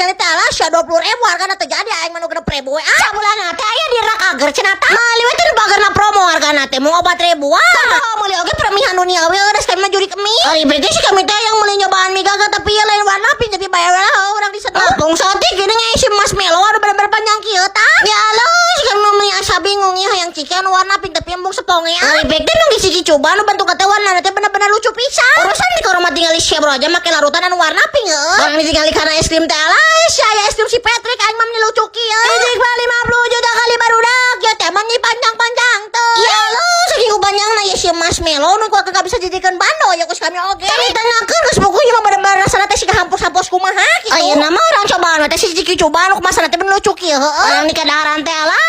Ditinggali teh alah sia 20 ribu hargana, teu jadi aing mah nu 6 ribu we ah. Sabulan teh aya di rak ager cenah tah. Meuli we teh nu bagerna promo, hargana teh mau 4 ribuan. Oh, meuli oge permihan duniawi geus kami mah jurik mie. Ari bege sih kami teh yang meuli nyobaan mie gaga, tapi ya lain warna pink, tapi bayar lah urang disedot. Tong saeutik gini si marshmallow anu bener-bener panjang kieu tah. Ya Allah, si kami mah meuni asa bingung ya, hayang chicken warna pink tapi embung seponge ah. Ari bege nu geus ciki coba nu bentuk teh warna teh bener-bener lucu pisan. Urusan di kalau mah tinggal bro aja make larutan anu warna pink heuh. Urang ditinggali karena es krim teh alah sia aya es krim si Patrick, aing mah meuni lucu kieu. Hiji 50 juta kali barudak ya teh mah panjang-panjang teh. Ya Allah, saking panjangna ya si marshmallow nu kuat gak bisa dijadikan bando ya kus kami oge. Kami tanyakeun geus bukunya mah bener-bener rasana teh siga hampus-hampus kumaha gitu. Ayeuna mah urang cobaan teh si ciki coba nu kumaha teh bener lucu kieu heueuh. Urang di kadaharan teh alah.